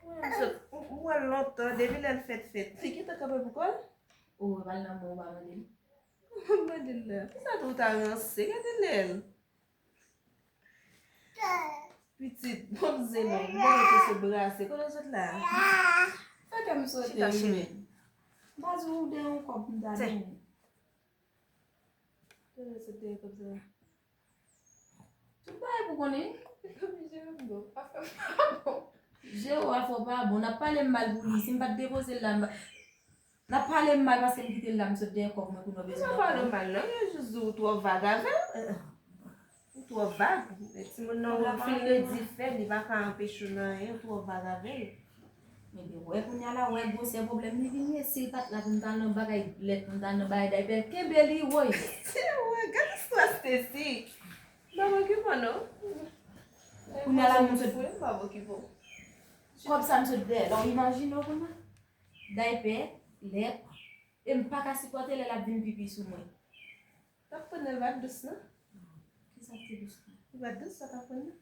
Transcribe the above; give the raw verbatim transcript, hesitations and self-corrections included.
M sot, m wè l lontan, depi lè l fèt fèt. Li gentan kanpe pou kò l? O, e pa l nan men w pa mande l? M mande l la. Poukisa tou w ta ranse? Gade lè l. Pitit, bon zen non, m mande te sot brase. Kote w sot la? Fè kè m sote wi. M pa di w dèyè yon kòb m ta di w. Kote w sot dèyè kòb sa? Tout bagay pou konnen. Kòm jere m bon. Pa fè m pa bon. Jere w a fè w pa bon. N ap pale m mal pou li. Si m pa t depoze l la, m pa, n ap pale m mal paske m kite l la, m sot dèyè kòb mwen pou nou bezwen. Mwen pa pale w mal non, yo jis di w twò vag avè l. Ou twò vag. Timoun nan ou fin redi fè, li pa ka anpeche w nan anyen, ou twò vag avè l. Ebyen, wè kounye a la, wè gwosè pwoblèm li vin ye. Si l pa t la pou m t al nan bagay lèt, pou m t al nan bagay daypè, kenbe li, woy. Wè, gad istwa Stacy. M pa okipe w non. Kounye a la, moun sot fou, m pa okipe w. Kòb sa m sot dèyè, la w imajine w kounye a? Daypè, lèt, e m pa ka sipòte lè l ap vin pipi sou mwen. T ap pran nan l pa t dous non. Kisa k te dous la? Li pa t dous sa t ap pran nan.